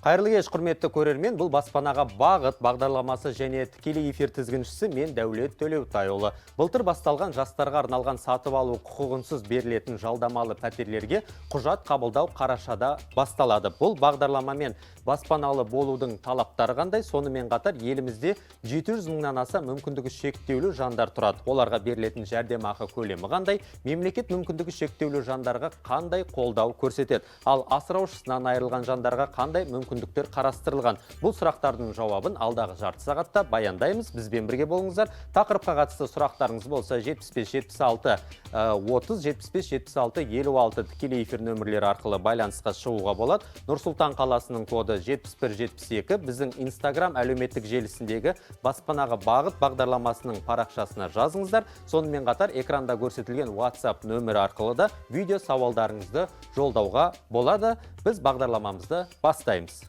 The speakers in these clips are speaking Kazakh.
Қайырлы кеш, құрметті көрермен, бұл «Баспанаға бағыт» бағдарламасы және тікелей эфир тізгіншісі мен, Дәулет Төлеутайұлы. Былтыр басталған жастарға арналған сатып алу құқығынсыз берілетін жалдамалы пәтерлерге құжат қабылдау қарашада басталады. Бұл бағдарламамен баспаналы болудың талаптары қандай? Сонымен қатар елімізде 700 мыңнан аса мүмкіндігі шектеулі жандар тұрады. Оларға берілетін жәрдемақы көлемі қандай? Мемлекет мүмкіндігі шектеулі жандарға қандай қолдау көрсетеді? Ал асыраушысынан айырылған жандарға қандай мүмкіндіктер қарастырылған? Бұл сұрақтардың жауабын алдағы жарты сағатта баяндаймыз. Бізбен бірге болыңыздар. Тақырыпқа қатысты сұрақтарыңыз болса, 75 76 30, 75 76 56 тікелей эфир нөмірлері арқылы байланысқа шығуға болады. Нұр-Сұлтан қаласының коды 71 72. Біздің Инстаграм әлеуметтік желісіндегі «Баспанаға бағыт» бағдарламасының парақшасына жазыңыздар. Сонымен қатар экранда көрсетілген WhatsApp нөмірі арқылы да видео сауалдарыңызды жолдауға болады. Біз бағдарламамызды бастаймыз.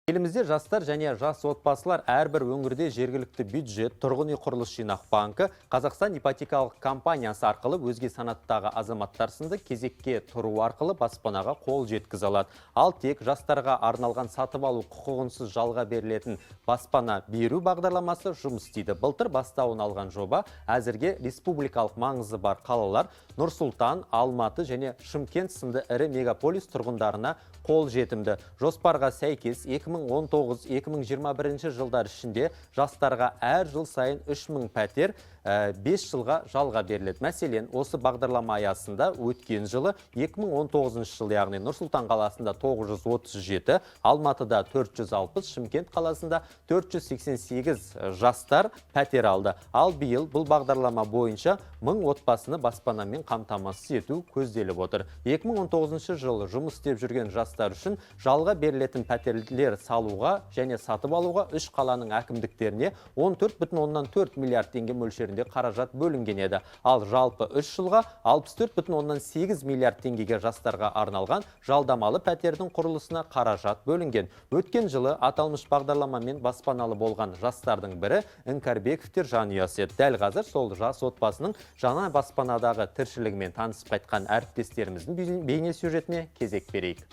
Елімізде жастар және жас отбасылар әрбір өңірде жергілікті бюджет, тұрғын үй құрылыс жинақ банкі, Қазақстан ипотекалық компаниясы арқылы өзге санаттағы азаматтар сынды кезекке тұру арқылы баспанаға қол жеткізе алады. Ал тек жастарға арналған сатып алу құқығынсыз жалға берілетін баспана беру бағдарламасы жұмыс істейді. Былтыр бастауын алған жоба әзірге республикалық маңызы бар қалалар Нұр-Сұлтан, Алматы және Шымкент сынды ірі мегаполис тұрғындарына қол жетімді. Жоспарға сәйкес, 2019-2021 жылдар ішінде жастарға әр жыл сайын 3000 пәтер 5 жылға жалға беріледі. Мәселен, осы бағдарлама аясында өткен жылы, 2019 жыл, яғни Нұр-Сұлтан қаласында 937, Алматыда 460, Шымкент қаласында 488 жастар пәтер алды. Ал биыл бұл бағдарлама бойынша 1000 отбасыны баспанамен қамтамасыз ету көзделіп отыр. 2019 жылы жұмыс істеп жүрген жастар үшін жалға берілетін пәтерлер салуға және сатып алуға үш қаланың әкімдіктеріне 14,4 миллиард теңге мөлшерінде қаражат бөлінген еді. Ал жалпы 3 жылға 64,8 миллиард теңгеге жастарға арналған жалдамалы пәтердің құрылысына қаражат бөлінген. Өткен жылы аталмыш бағдарламамен баспаналы болған жастардың бірі Іңкәрбековтер жанұясы еді. Дәл қазір сол жас отбасының жаңа баспанадағы тіршілігімен танысып қайтқан әріптестеріміздің бейне сюжетіне кезек берейік.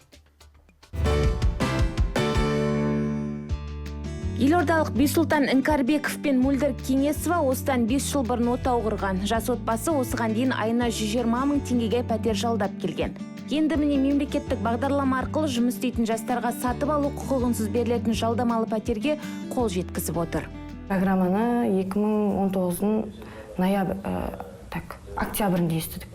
Елордалық Бисұлтан Іңкәрбеков пен Мөлдір Кеңесова осыдан 5 жыл бұрын отау құрған. Жас отбасы осыған дейін айына 120 мың теңгеге пәтер жалдап келген. Енді міне, мемлекеттік бағдарлама арқылы жұмыс істейтін жастарға сатып алу құқығынсыз берілетін жалдамалы пәтерге қол жеткізіп отыр. Программаны 2019-дың ноябрь, так, октябрінде естідік.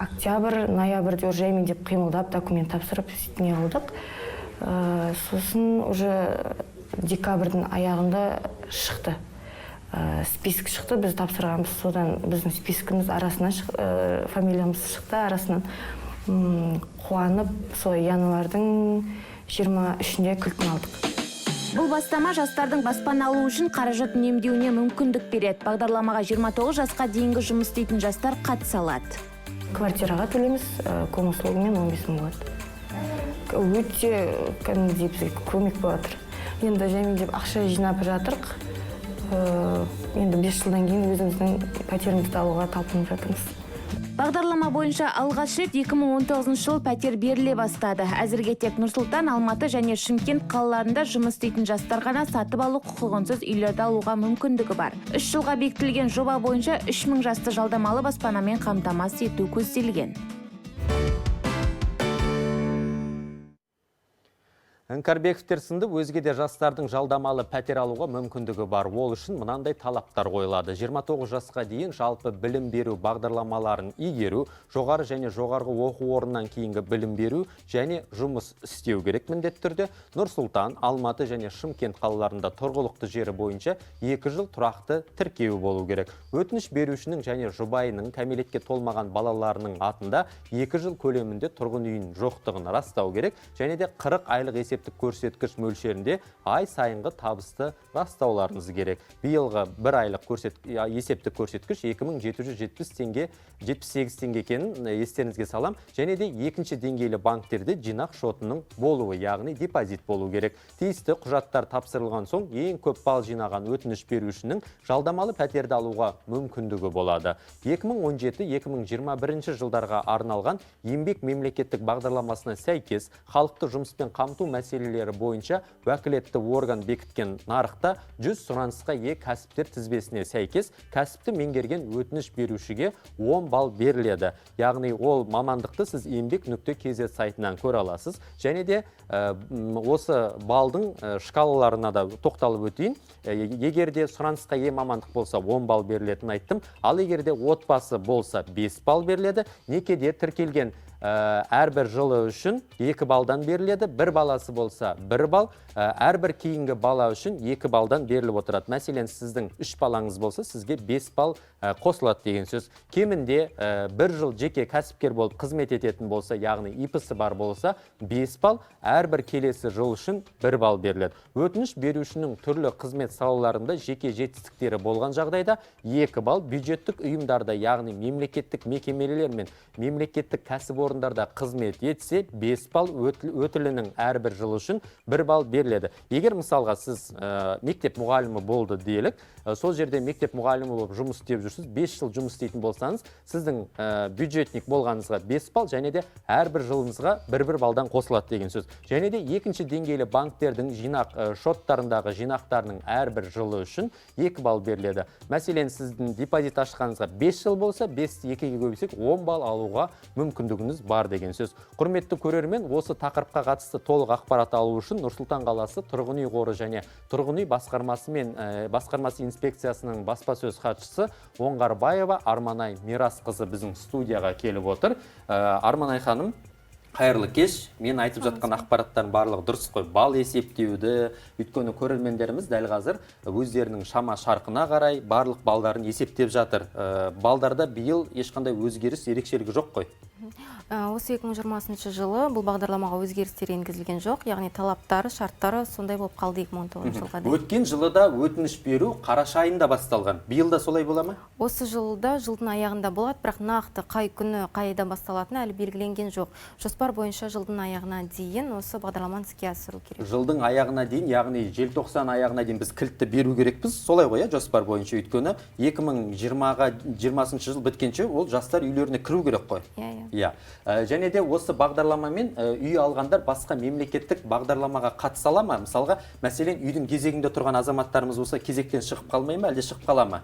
Октябрь, ноябрьде уже жаймен деп қимылдап, документ тапсырып, сөйтіп не қылдық. Сосын уже декабрьдің аяғында шықты. Список шықты, біз тапсырғанбыз, содан біздің спискіміз арасынан фамилиямыз шықты арасынан. Қуанып, сол январьдың 23-інде кілтін алдық. Бұл бастама жастардың баспана алу үшін қаражат үнемдеуіне мүмкіндік береді. Бағдарламаға 29 жасқа дейінгі жұмыс істейтін жастар қатыса алады. Квартираға төлейміз, комуслугымен 15 мың болады. Өте кәдімгідей бізге көмек болып жатыр. Енді жаймен деп ақша жинап жатырық. Енді 5 жылдан кейін өзіміздің пәтерімізді алуға талпынып жатырмыз. Бағдарлама бойынша алғаш рет 2019 жылы пәтер беріле бастады. Әзірге тек Нұр-Сұлтан, Алматы және Шымкент қалаларында жұмыс істейтін жастар ғана сатып алу құқығынсыз үйлерді алуға мүмкіндігі бар. 3 жылға бекітілген жоба бойынша 3000 жасты жалдамалы баспанамен қамтамасыз ету көзделген. Іңкәрбековтер сынды өзге де жастардың жалдамалы пәтер алуға мүмкіндігі бар. Ол үшін мынандай талаптар қойылады. 29 жасқа дейін жалпы білім беру бағдарламаларын игеру, жоғары және жоғарғы оқу орнынан кейінгі білім беру және жұмыс істеу керек міндетті түрде. Нұр-Сұлтан, Алматы және Шымкент қалаларында тұрғылықты жері бойынша 2 жыл тұрақты тіркеуі болу керек. Өтініш берушінің және жұбайының кәмелетке толмаған балаларының атында 2 жыл көлемінде тұрғын үйінің жоқтығын растау керек және де 40 айлық есептік есептік көрсеткіш мөлшерінде ай сайынғы табысты растауларыңыз керек. Биылғы бір айлық есептік көрсеткіш 2770 теңге, 78 теңге екенін естеріңізге салам. Және де екінші деңгейлі банктерде жинақ шотының болуы, яғни депозит болу керек. Тиісті құжаттар тапсырылған соң ең көп балл жинаған өтініш берушінің жалдамалы пәтерді алуға мүмкіндігі болады. 2017-2021 жылдарға арналған еңбек мемлекеттік бағдарламасына сәйкес халықты жұмыспен қамту мәселелері бойынша уәкілетті орган бекіткен нарықта 100 сұранысқа ие кәсіптер тізбесіне сәйкес кәсіпті меңгерген өтініш берушіге 10 балл беріледі. Яғни ол мамандықты сіз еңбек.kz сайтынан көре аласыз. Және де осы балдың шкалаларына да тоқталып өтейін. Егер де сұранысқа ие мамандық болса 10 балл берілетінін айттым. Ал егер де отбасы болса 5 балл беріледі. Некеде тіркелген әрбір жылы үшін 2 балдан беріледі. Бір баласы болса 1 балл, әрбір кейінгі бала үшін 2 балдан беріліп отырады. Мәселен, сіздің 3 балаңыз болса, сізге 5 балл қосылады деген сөз. Кемінде бір жыл жеке кәсіпкер болып қызмет ететін болса, яғни ИП-сы бар болса, 5 балл, әрбір келесі жыл үшін 1 балл беріледі. Өтініш берушінің түрлі қызмет салаларында жеке жетістіктері болған жағдайда 2 балл, бюджеттік ұйымдарда, яғни мемлекеттік мекемелер мен мемлекеттік кәсіпорындарда қызмет етсе 5 балл, өтілінің әрбір жылы үшін 1 балл беріледі. Егер мысалға сіз мектеп мұғалімі болды делік, сол жерде мектеп мұғалімі болып жұмыс істеп жүрсіз, 5 жыл жұмыс істейтін болсаңыз, сіздің бюджетник болғаныңызға 5 балл және де әрбір жылыңызға 1-1 балдан қосылады деген сөз. Және де екінші деңгейлі банктердің жинақ шоттарындағы жинақтарының әрбір жылы үшін 2 балл беріледі. Мәселен, сіздің депозит ашқаныңызға 5 жыл болса, 5-ті 2-ге көбейтсек 10 балл алуға мүмкіндігіңіз бар деген сөз. Құрметті көрермен, осы тақырыпқа қатысты толық ақпарат алу үшін Нұр-Сұлтан қаласы тұрғын үй қоры және тұрғын үй басқармасы мен басқармасы инспекциясының баспасөз хатшысы Оңғарбаева Арманай Мирасқызы біздің студияға келіп отыр. Арманай ханым, қайырлы кеш. Мен айтып жатқан ақпараттардың барлығы дұрыс қой. Балл есептеуді, өйткені көрермендеріміз дәл қазір өздерінің шама шарқына қарай барлық балдарын есептеп жатыр. Балдарда биыл ешқандай өзгеріс, ерекшелігі жоқ қой. Осы 2020 жылы бұл бағдарламаға өзгерістер енгізілген жоқ, яғни талаптары, шарттары сондай болып қалды 2019 жылға дейін. Өткен жылы да өтініш беру қараша айында басталған. Биыл да солай бола ма? Осы жылда жылдың аяғында болады, бірақ нақты қай күні, қай айда басталатыны әлі белгіленген жоқ. Жоспар бойынша жылдың аяғына дейін осы бағдарламаны іске асыру керек. Жылдың аяғына дейін, яғни желтоқсан аяғына дейін біз кілтті беру керекпіз. Солай ғой, жоспар бойынша, өйткені 2020 жыл біткенше ол жастар үйлеріне кіру керек қой. Иә, иә. Иә. Және де осы бағдарламамен үй алғандар басқа мемлекеттік бағдарламаға қатыса ала ма? Мысалға, мәселен, үйдің кезегінде тұрған азаматтарымыз болса, кезектен шығып қалмай ма, әлде шығып қала ма?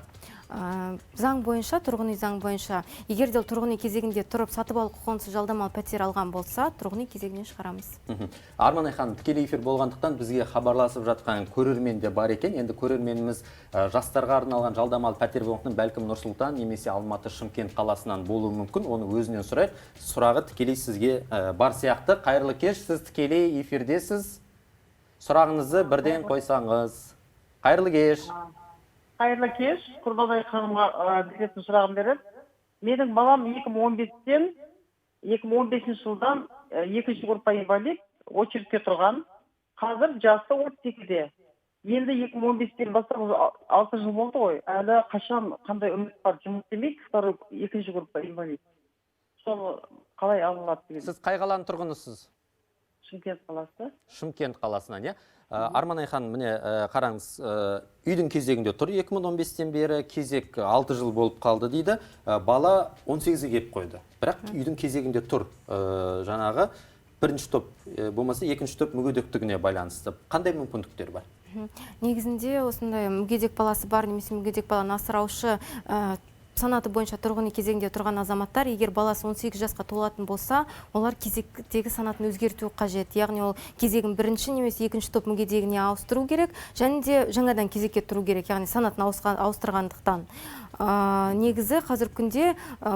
Заң бойынша, тұрғын үй заң бойынша, егер де ол тұрғын үй кезегінде тұрып, сатып алу құқығынсыз жалдамалы пәтер алған болса, тұрғын үй кезегінен шығарамыз. Арманай ханым, тікелей эфир болғандықтан бізге хабарласып жатқан көрермен де бар екен. Енді көрерменіміз жастарға арналған жалдамалы пәтер болғандықтан бәлкім Нұр-Сұлтан немесе Алматы, Шымкент қаласынан болуы мүмкін. Оны өзінен сұрайық. Сұрағы тікелей сізге бар сияқты. Қайырлы кеш, сіз тікелей эфирдесіз. Сұрағыңызды бірден қойсаңыз. Қайырлы кеш. Қайырлы кеш. Құрманай ханымға беретін сұрағым беріп. Менің балам 2015-тен, 2015 жылдан екінші группа инвалид, очередьте тұрған. Қазір жасы 32-де. Енді 2015-тен бастап уже 6 жыл болды ғой. Әлі қашан, қандай үміт бар, жұмыс істемейді, второй, екінші группа инвалид. Соны қалай ала алады деген. Сіз қай қаланың тұрғынысыз? Шымкент қаласы. Шымкент қаласынан, иә? Арманай ханым, міне, қараңыз, үйдің кезегінде тұр 2015-тен бері, кезек 6 жыл болып қалды дейді. Бала 18-ге келіп қойды. Бірақ үйдің кезегінде тұр. Жаңағы бірінші топ, болмаса екінші топ мүгедектігіне байланысты. Қандай мүмкіндіктер бар? Негізінде осындай мүгедек баласы бар немесе мүгедек баланы асыраушы санаты бойынша тұрғын үй кезегінде тұрған азаматтар, егер баласы 18 жасқа толатын болса, олар кезектегі санатын өзгерту қажет. Яғни ол кезегін бірінші немесе екінші топ мүгедегіне ауыстыру керек және де жаңадан кезекке тұру керек, яғни санатын ауыстырғандықтан. Негізі қазіргі күнде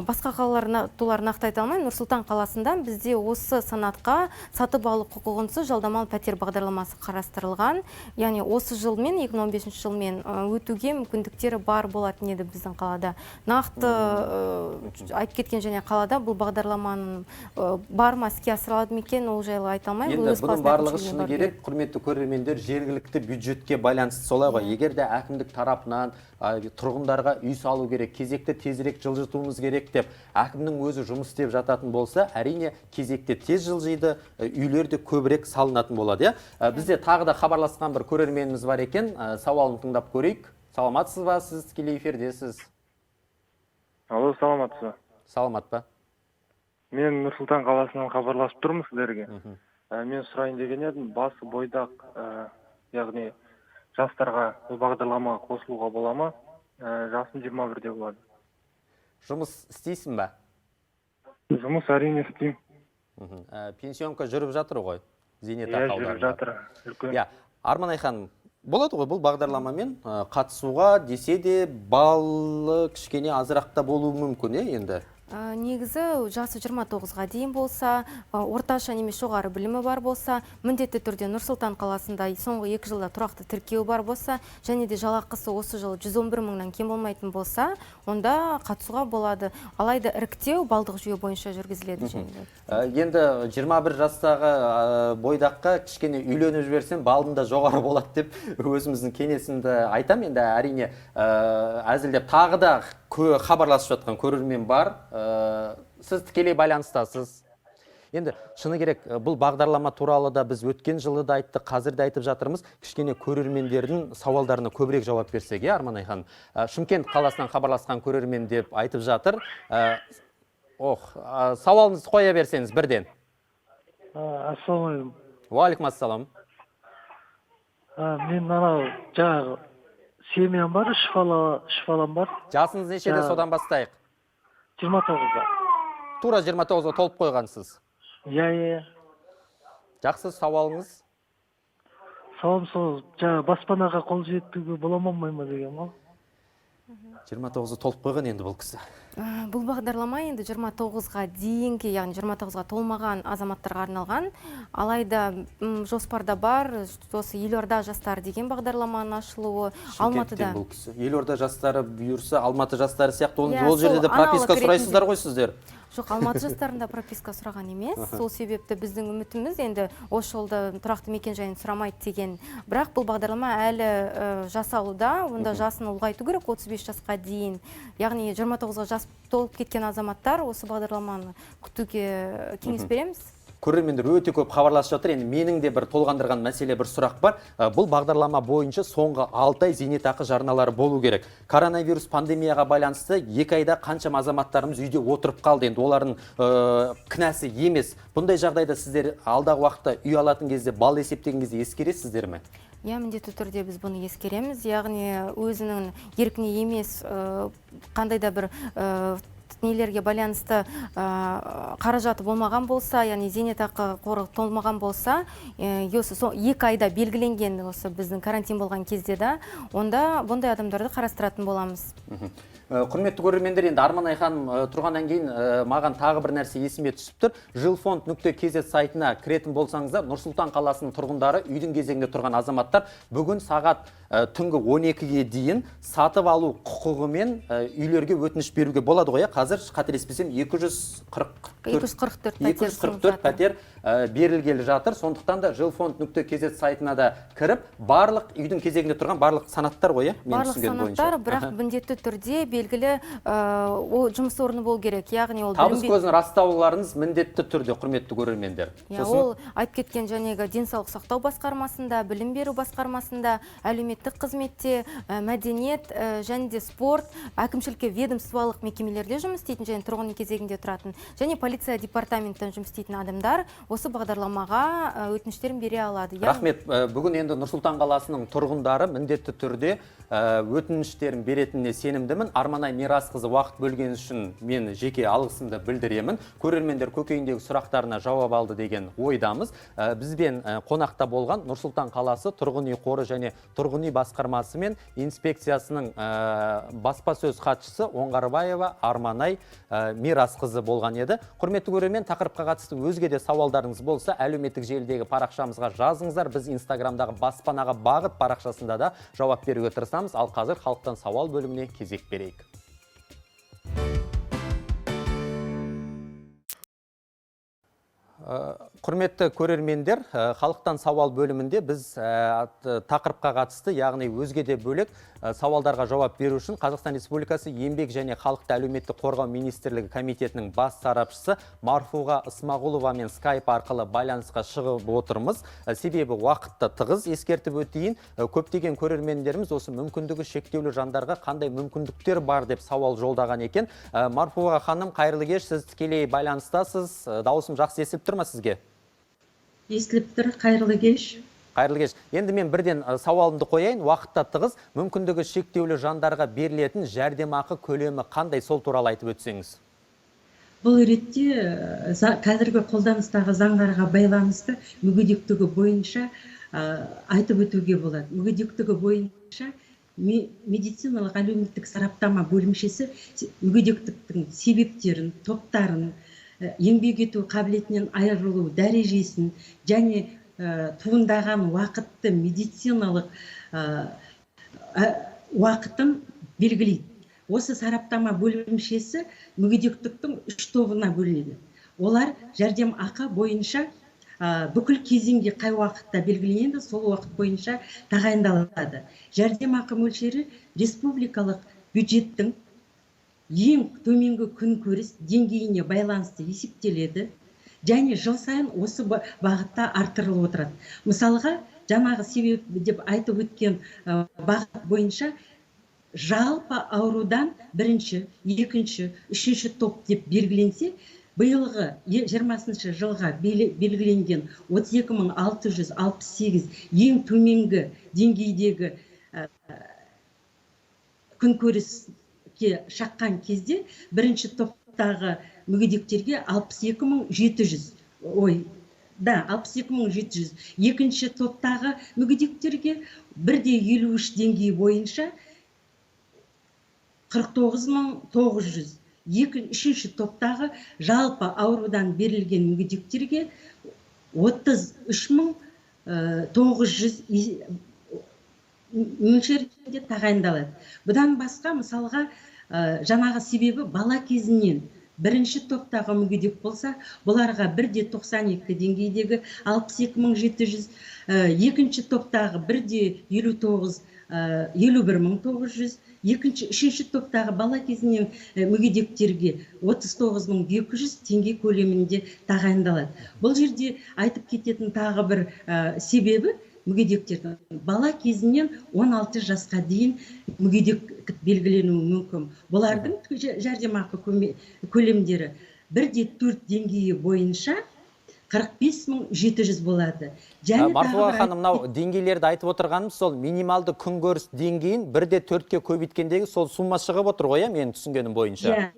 басқа қалалар туралы нақты айта алмаймын. Нұр-Сұлтан қаласында бізде осы санатқа сатып алу құқығынсыз жалдамалы пәтер бағдарламасы қарастырылған. Яғни осы жылмен, 2015 жылмен өтуге мүмкіндіктері бар болатын еді біздің қалада. Нақты айтып кеткен және қалада бұл бағдарламаның бар ма, іске асырылады ма екен, ол жайлы айта алмаймын. Енді Өз бұның қаласының барлығы әкімшілігіне шыны бару керек, құрметті көрермендер, жергілікті бюджетке байланысты, солай ғой. Егер де әкімдік тарапынан тұрғындарға үй салу керек, кезекті тезірек жылжытуымыз керек деп әкімнің өзі жұмыс істеп жататын болса, әрине кезекте тез жылжиды, үйлер де көбірек салынатын болады, иә. Бізде тағы да хабарласқан бір көрерменіміз бар екен, сауалын тыңдап көрейік. Саламатсыз ба, сіз тікелей эфирдесіз. Алло, саламатсыз ба? Саламат па? Мен Нұр-Сұлтан қаласынан хабарласып тұрмын сіздерге. Мен сұрайын деген едім, басы бойдақ, яғни жастарға бұл бағдарламаға қосылуға бола ма? Жасым 21-де болады. Жұмыс істейсің ба? Жұмыс әрине істеймін. Пенсионка жүріп жатыр ғой, зейнетақы Иә, жүріп аударымдары. жатыр. Үлкен. Иә, Арманай ханым, болады ғой бұл бағдарламамен қатысуға десе де баллы кішкене азырақ та болуы мүмкін, иә, енді? Негізі жасы 29-ға дейін болса, орташа немесе жоғары білімі бар болса, міндетті түрде Нұр-Сұлтан қаласында соңғы 2 жылда тұрақты тіркеу бар болса, және де жалақысы осы жылы 111 мыңнан кем болмайтын болса, онда қатысуға болады. Алайда іріктеу балдық жүйе бойынша жүргізіледі және де. Енді 21 жастағы бойдаққа кішкене үйленіп жіберсем, балым да жоғары болады деп өзіміздің кеңесімді айтам. Енді әрине, әзілдеп тағы да хабарласып жатқан көрермен бар. Сіз тікелей байланыстасыз. Енді шыны керек, бұл бағдарлама туралы да біз өткен жылы да айттық, қазір де айтып жатырмыз. Кішкене көрермендердің сауалдарына көбірек жауап берсек, иә, Арманай ханым. Шымкент қаласынан хабарласқан көрермен деп айтып жатыр. Сауалыңызды қоя берсеңіз бірден. Ассалаумағалейкум. Уағалейкум ассалам. Мен анау жаңағы семьям бар, үш бала, үш балам бар. Жасыңыз нешеде, содан бастайық? 29-да. Тура 29-ға толып қойғансыз. Иә, иә, иә. Жақсы, сауалыңыз? Сауалым сол, жаңағы баспанаға қол жеткізуге бола ма, болмай ма деген ғой. 29-ға толып қойған енді бұл кісі. Бұл бағдарлама енді 29-ға дейінгі, яғни 29-ға толмаған азаматтарға арналған. Алайда, жоспарда бар, осы Елорда жастары деген бағдарламаның ашылуы. Шымкенттен Алматыда. бұл кісі. Елорда жастары бұйырса, Алматы жастары сияқты, Иә, ол жерде сол де прописка аналог сұрайсыздар ретінде. ғой сіздер. Жоқ, Алматы жастарында прописка сұраған емес. Сол себепті біздің үмітіміз енді осы жолда тұрақты мекен жайын сұрамайды деген. Бірақ бұл бағдарлама әлі жасалуда. Онда жасын ұлғайту керек 35 жасқа дейін. Яғни 29-ға жас толып кеткен азаматтар осы бағдарламаны күтуге кеңес береміз. Көрермендер өте көп хабарласып жатыр. Енді менің де бір толғандырған мәселе, бір сұрақ бар. Бұл бағдарлама бойынша соңғы 6 ай зейнетақы жарналары болу керек. Коронавирус пандемияға байланысты 2 айда қаншама азаматтарымыз үйде отырып қалды. Енді олардың кінәсі емес. Бұндай жағдайда сіздер алдағы уақытта үй алатын кезде, балл есептеген кезде ескересіздер ме? Иә, міндетті түрде біз бұны ескереміз. Яғни өзінің еркіне емес, қандай да бір нелерге байланысты қаражаты болмаған болса, яғни зейнетақы қоры толмаған болса, осы 2 айда белгіленген осы біздің карантин болған кезде да, онда бұндай адамдарды қарастыратын боламыз. Құрметті көрермендер, енді Арманай ханым тұрғаннан кейін маған тағы бір нәрсе есіме түсіп тұр. Жилфонд нүкте кз сайтына кіретін болсаңыздар, Нұр-Сұлтан қаласының тұрғындары, үйдің кезегінде тұрған азаматтар бүгін сағат түнгі 12-ге дейін сатып алу құқығымен үйлерге өтініш беруге болады ғой, иә? Қазір қателеспесем, екі жүз қырық төрт Екі жүз қырық төрт пәтер екі жүз қырық төрт ұсынылып жатыр. пәтер берілгелі жатыр. Сондықтан да жилфонд нүкте кз сайтына да кіріп, барлық үйдің кезегінде тұрған барлық санаттар ғой, иә? Мен Барлық түсінгенім бойынша. санаттар, бірақ міндетті түрде белгілі ол жұмыс орны болу керек. Яғни ол табыс білім көзін растауларыңыз міндетті түрде, құрметті көрермендер. Иә, Сосын ол айтып кеткен жаңағы денсаулық сақтау басқармасында, білім беру басқармасында, әлеуметтік қызметте, мәдениет және де спорт, әкімшілікке ведомстволық мекемелерде жұмыс істейтін және тұрғын үй кезегінде тұратын және полиция департаментінен жұмыс істейтін адамдар осы бағдарламаға өтініштерін бере алады. Яғни Рахмет. Бүгін енді Нұр-Сұлтан қаласының тұрғындары міндетті түрде өтініштерін беретініне сенімдімін. Арманай Мирасқызы уақыт бөлген үшін мен жеке алғысымды білдіремін. Көрермендер көкейіндегі сұрақтарына жауап алды деген ойдамыз. Бізбен қонақта болған Нұр-Сұлтан қаласы тұрғын үй қоры және тұрғын үй басқармасы мен инспекциясының баспасөз хатшысы Оңғарбаева Арманай Мирасқызы болған еді. Құрметті көрермен, тақырыпқа қатысты өзге де сауалдарыңыз болса, әлеуметтік желідегі парақшамызға жазыңыздар. Біз Инстаграмдағы баспанаға бағыт парақшасында да жауап беруге тырысамыз. Ал қазір халықтан сауал бөліміне кезек берейік. Құрметті көрермендер, халықтан сауал бөлімінде біз тақырыпқа қатысты, яғни өзге де бөлек сауалдарға жауап беру үшін Қазақстан Республикасы Еңбек және халықты әлеуметтік қорғау министрлігі комитетінің бас сарапшысы Марфуға Ысмағұловамен скайп арқылы байланысқа шығып отырмыз. Себебі уақытты тығыз, ескертіп өтейін. Көптеген көрермендеріміз осы мүмкіндігі шектеулі жандарға қандай мүмкіндіктер бар деп сауал жолдаған екен. Марфуға ханым, қайырлы кеш, сіз тікелей байланыстасыз. Дауысым жақсы естіліп тұр ма сізге? Естіліп тұр, қайырлы кеш. Қайырлы кеш. Енді мен бірден сауалымды қояйын, уақытта тығыз. Мүмкіндігі шектеулі жандарға берілетін жәрдемақы көлемі қандай, сол туралы айтып өтсеңіз. Бұл ретте қазіргі қолданыстағы заңдарға байланысты мүгедектігі бойынша айтып өтуге болады. Мүгедектігі бойынша медициналық әлеуметтік сараптама бөлімшесі мүгедектіктің себептерін, топтарын, еңбек ету қабілетінен айырылу дәрежесін және туындаған уақытты медициналық уақытын белгілейді. Осы сараптама бөлімшесі мүгедектіктің үш тобына бөлінеді. Олар жәрдемақы бойынша бүкіл кезеңге қай уақытта белгіленеді, сол уақыт бойынша тағайындалады. Жәрдемақы мөлшері республикалық бюджеттің ең төменгі күнкөріс деңгейіне байланысты есептеледі және жыл сайын осы бағытта арттырылып отырады. Мысалға, жаңағы себеп деп айтып өткен бағыт бойынша жалпы аурудан бірінші, екінші, үшінші топ деп белгіленсе, биылғы жиырмасыншы жылға белгіленген 32 668 ең төменгі деңгейдегі күнкөріске шаққан кезде бірінші топтағы мүгедектерге 62 700, ой, да, 62 700, екінші топтағы мүгедектерге 1,53 деңгейі бойынша 49 900, үшінші топтағы жалпы аурудан берілген мүгедектерге 33 900 мөлшерінде тағайындалады. Бұдан басқа, мысалға, жаңағы себебі бала кезінен бірінші топтағы мүгедек болса, бұларға 1,92 деңгейдегі 62 700, екінші топтағы 1,59, 51 900, үшінші топтағы бала кезінен мүгедектерге 39 200 теңге көлемінде тағайындалады. Бұл жерде айтып кететін тағы бір себебі мүгедектердің бала кезінен 16 жасқа дейін мүгедектік белгіленуі мүмкін. Бұлардың жәрдемақы көлемдері 1,4 деңгейі бойынша 45 700 болады. Және тағы Марфуға бір ханым, мынау деңгейлерді айтып отырғаным сол минималды күнкөріс деңгейін 1,4-ке көбейткендегі сол сумма шығып отыр ғой, иә, менің түсінгенім бойынша.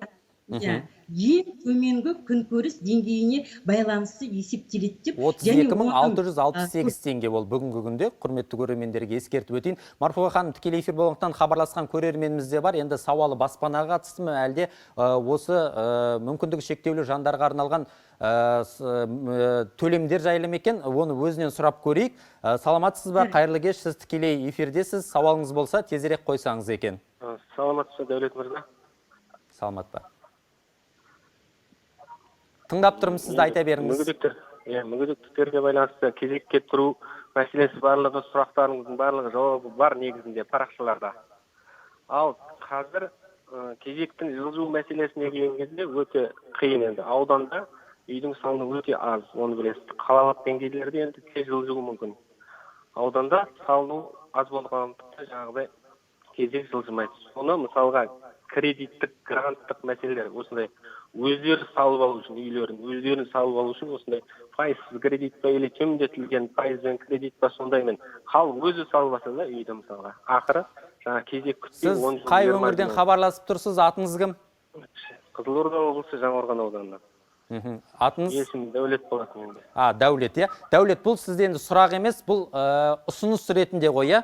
Иә. Ең төменгі күнкөріс деңгейіне байланысты есептеледі деп. Отыз Және екі мың оның, алты жүз алпыс сегіз теңге ол бүгінгі күнде, құрметті көрермендерге ескертіп өтейін. Марфуға ханым, тікелей эфир болғандықтан хабарласқан көрерменіміз де бар. Енді сауалы баспанаға қатысты ма, әлде осы мүмкіндігі шектеулі жандарға арналған төлемдер жайлы ма екен, оны өзінен сұрап көрейік. Саламатсыз ба, қайырлы кеш, сіз тікелей эфирдесіз, сауалыңыз болса тезірек қойсаңыз екен. Саламатсыз ба, Дәулет мырза? Саламат па? Тыңдап тұрмын сізді, айта беріңіз. Иә, мүгедектіктерге байланысты кезекке тұру мәселесі, барлығы сұрақтарыңыздың барлығы жауабы бар негізінде парақшаларда. Ал қазір кезектің жылжу мәселесіне келген кезде өте қиын енді. Ауданда үйдің саны өте аз, оны білесіз. Қалалық деңгейлерде енді тез жылжуы мүмкін. Ауданда салыну аз болғандықтан жаңағыдай кезек жылжымайды. Соны мысалға кредиттік, гранттық мәселелер, осындай өздері салып алу үшін, үйлерін өздерін салып алу үшін осындай пайызсыз кредит па или төмендетілген пайызбен кредит па, сондаймен халық өзі салып алса да үйді, мысалға, ақыры жаңа кезек күтпей Сіз 10 жыл, қай 20 өңірден жыл. хабарласып тұрсыз, атыңыз кім? Қызылорда облысы, Жаңақорған ауданынан. Атыңыз? Есімім Дәулет болатын енді. А, Дәулет, иә. Дәулет, бұл сізде енді сұрақ емес, бұл ұсыныс ретінде ғой, иә?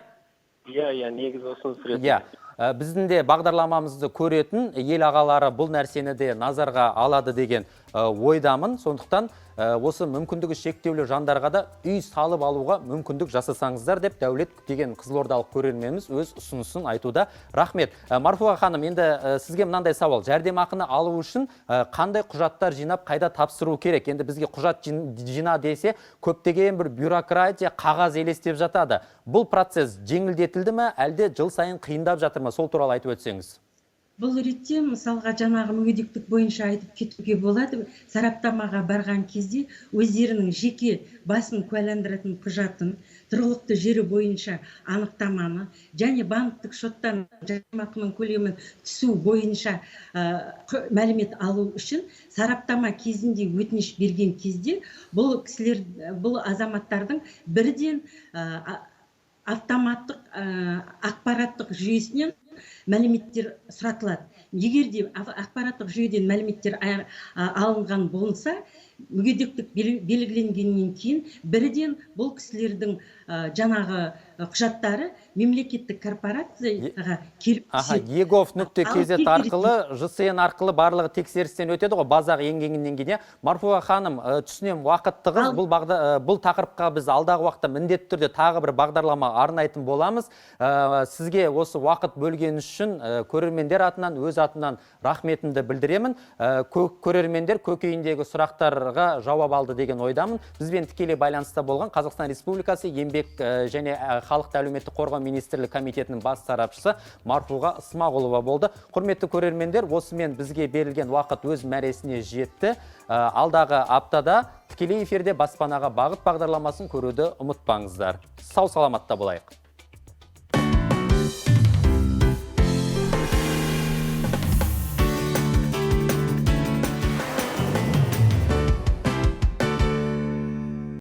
Иә, негізі ұсыныс ретінде. Иә. Біздің де бағдарламамызды көретін ел ағалары бұл нәрсені де назарға алады деген ойдамын. Сондықтан осы мүмкіндігі шектеулі жандарға да үй салып алуға мүмкіндік жасасаңыздар деп Дәулет деген қызылордалық көрерменіміз өз ұсынысын айтуда. Рахмет. Марфуға ханым, енді сізге мынандай сауал. Жәрдемақыны алу үшін қандай құжаттар жинап, қайда тапсыру керек? Енді бізге құжат жина десе, көптеген бір бюрократия, қағаз елестеп жатады. Бұл процесс жеңілдетілді ме, әлде жыл сайын қиындап жатыр ма? Сол туралы айтып өтсеңіз. Бұл ретте, мысалға, жаңағы мүгедектік бойынша айтып кетуге болады. Сараптамаға барған кезде өздерінің жеке басын куәландыратын құжатын, тұрғылықты жері бойынша анықтаманы және банктік шоттан жәрдемақының көлемін түсу бойынша мәлімет алу үшін сараптама кезінде өтініш берген кезде бұл кісілер, бұл азаматтардың бірден автоматтық ақпараттық жүйесінен мәліметтер сұратылады. Егер де ақпараттық жүйеден мәліметтер алынған болса, мүгедектік белгіленгеннен кейін бірден бұл кісілердің жаңағы құжаттары мемлекеттік корпорацияға келіп түседі. Egov нүкте Ал kz егер арқылы, ЖСН арқылы барлығы тексерістен өтеді ғой, базаға енгеннен кейін, иә. Марфуға ханым, түсінемін, уақыт тығыз. Бұл тақырыпқа біз алдағы уақытта міндетті түрде тағы бір бағдарлама арнайтын боламыз. Сізге осы уақыт бөлгеніңіз үшін көрермендер атынан, өз атынан рахметімді білдіремін. Көрермендер көкейіндегі сұрақтарға жауап алды деген ойдамын. Бізбен тікелей байланыста болған Қазақстан Республикасы Еңбек және халықты әлеуметтік қорғау министрлігі комитетінің бас сарапшысы Марфуға Смағұлова болды. Құрметті көрермендер, осымен бізге берілген уақыт өз мәресіне жетті. Алдағы аптада тікелей эфирде «Баспанаға бағыт» бағдарламасын көруді ұмытпаңыздар. Сау саламатта болайық.